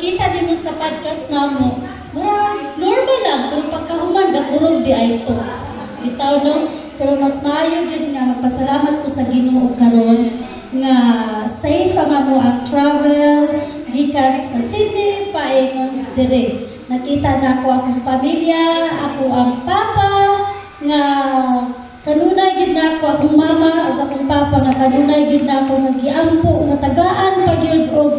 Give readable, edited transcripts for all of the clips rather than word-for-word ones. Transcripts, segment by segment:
Makita din mo sa podcast namo. Murag normal lang, pero pagkahuman gakurog diay to. Bitaw, no? Pero mas maayo gyud nga magpasalamat ko sa Ginoo karon nga safe ang amo ang travel gikan sa Sydney paingon dire. Nakita na ako akong pamilya, ako ang papa nga kanunay gid na ako, akong mama ug akong papa nga kanunay gid na ako nga giampo nga tagaan pa gyud og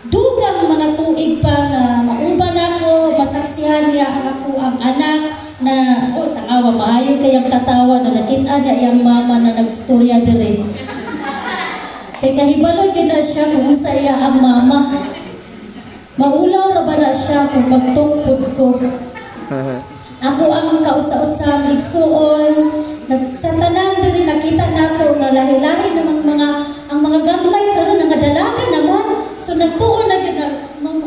dugang mga tuig pa nga mauban ako, masaksihan niya ang ako ang anak na, oh, tangawa, maayo kayang katawa na nakita niya iyang mama na nagstorya dire. Kay kahibalo gyud na siya kung unsa iya ang mama. Maulaw ra ba na siya kung magtukod ko. Ako ang kausa-usang igsuon, sa tanan diri nakita nako na lahi-lahi namang mga ang mga gagmay karon nga dalaga naman. So nagtuon na gyud na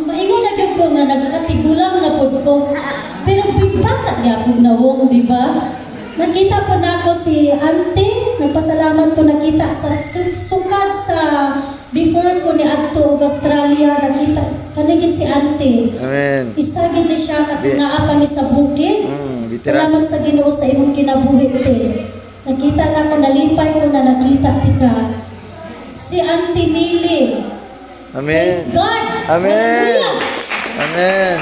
maingon na gyud ko nga nagkatigulang na pud ko. Pero bata gyapon nawong, di ba? Nakita po nako si auntie, nagpasalamat ko nakita sa sukad sa before ko ni adto og Australia, nakita kanigit si auntie. Amen. Isa gid ni siya katong naa pa mi sa bukid. Veteran. Salamat sa Ginoo sa imong kinabuhi, te. Nakita na ko, nalipay ko na nakita tika. Si Auntie Mili. Praise Amen. God. Amen. Hallelujah. Amen.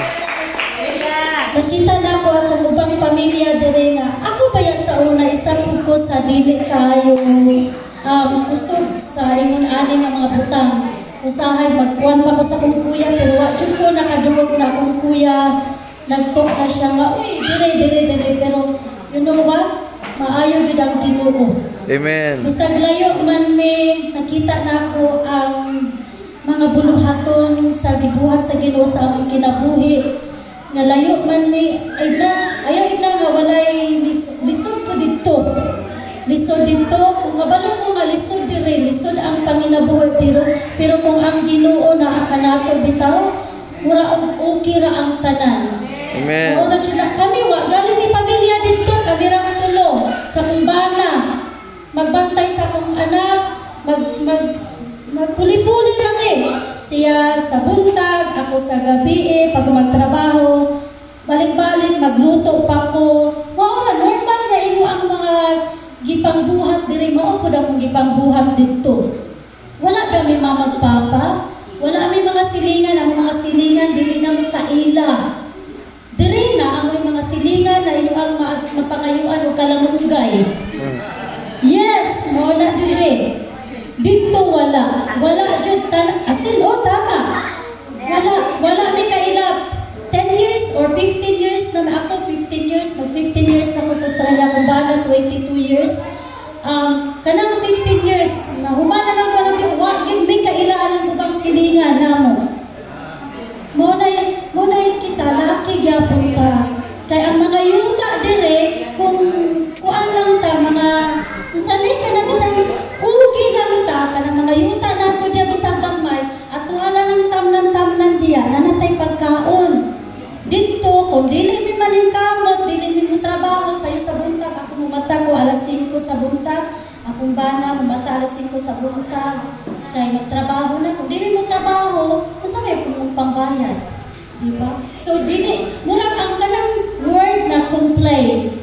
Nakita na ko akong ubang pamilya dire nga ako ba yan sa una, isa pud ko sa dili kayo kusog sa ingon ani nga mga butang. Usahay magkuan pa ko sa akong kuya, pero wa jud ko nakadungog na akong kuya nagtok na siya nga, "Uy, dire, dire, dire." Pero you know what, maayo jud ang Ginoo. Amen. Bisag layo man mi, nakita nako ang mga buluhaton sa gibuhat sa Ginoo sa among kinabuhi. Nga layo man mi, ay na, ayaw na nga walay lisod po dito. Lisod dito, kung kabalo ko nga lisod dire, lisod ang panginabuhi, pero kung ang Ginoo naa kanato bitaw, mura og okay ra ang tanan. Amen. Oo na sila. Kami wa galing ni pamilya dito, kami ra ang tulo sa kong bana. Magbantay sa akong anak, mag mag magpuli-puli ra mi. Siya sa buntag, ako sa gabi eh, pag magtrabaho, balik-balik magluto pa ko. Mao na normal na imo ang mga gipangbuhat diri, mao pud akong gipangbuhat dito. Wala ba mi mama ug papa? Wala mi mga silingan, ang mga silingan dili na mo kaila. Diri na ang mga silingan na imo ang mapangayuan og kalangunggay. Yes, mao na diri. Dito wala. Wala jud tan as in, oh, tama. Wala wala mi kaila. 10 years or 15 years na ako, 15 years, mag 15 years na ako sa Australia, kung bana 22 years. Kanang 15 years na humana lang ko nang wa gyud mi kaila ang ubang silingan namo. Mo na kita laki gyapon ta. Kay ang mga yuta dire, kung kuan lang ta, mga unsa ni kana bitang kugi lang ta kanang mga yuta nato diya bisag gamay, atuha na ng tamnan-tamnan diya nanatay pagkaon. Dito kung dili mi maningkamot, dili mi mo trabaho sayo sa buntag, ako mumata ko alas 5 sa buntag, akong bana mumata alas 5 sa buntag kay magtrabaho na. Kung dili mo trabaho, unsa may mong pambayad, di ba? So dili murag ang kanang word na complain.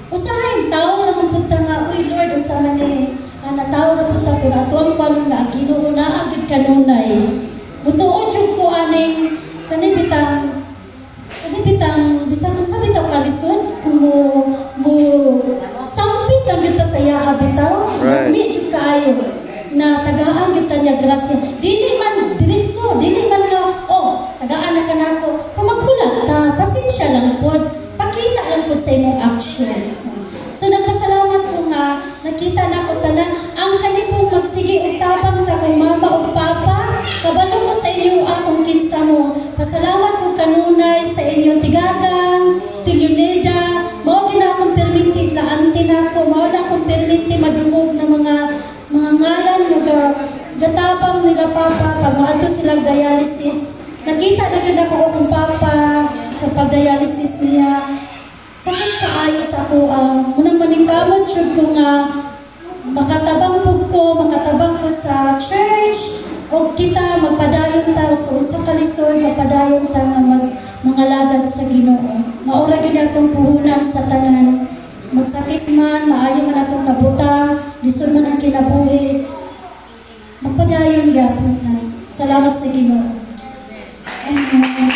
Usahay tao ra man pud ta nga, "Uy Lord, unsa man ni ana?" Tao ra pud ta, pero ato ang kuan nga ang Ginoo naa gyud kanunay. Mutuo jud ko aning kani bitang bisan unsa bitaw kalisod, kung mo mo sampit lang gyud ta sa iya bitaw, mi jud kaayo na tagaan gyud ta niya grasya. Dili man diretso, dili man nga, "Oh, tagaan na kanako." Pamaghulat ta, pasensya lang pod, pakita lang pod sa imong action. So nagpasalamat ko nga nakita na ko tanan ang kanipong magsige og tabang sa akong mama ug papa. Kabalo ko sa inyo akong kinsa mo. Pasalamat ko kanunay sa inyong tigagang Tilyoneda. Mao gina akong perminti la auntie nako, mao na akong perminti madungog na mga ngalan nga gatabang nila papa pag moadto sila dialysis. Nakita na gyud ako akong papa sa pag-dialysis niya. Sakit kaayo sa ako ang munang maningkamot jud ko nga makatabang pud ko, makatabang ko sa church og kita magpadayon ta. So unsa kalisod magpadayon. paghalad sa Ginoo. Mao ra gyud atong puhunan sa tanan. Magsakit man, maayo man atong kabutang, lisod man ang kinabuhi, magpadayon gyapon ta. Salamat sa Ginoo. Amen.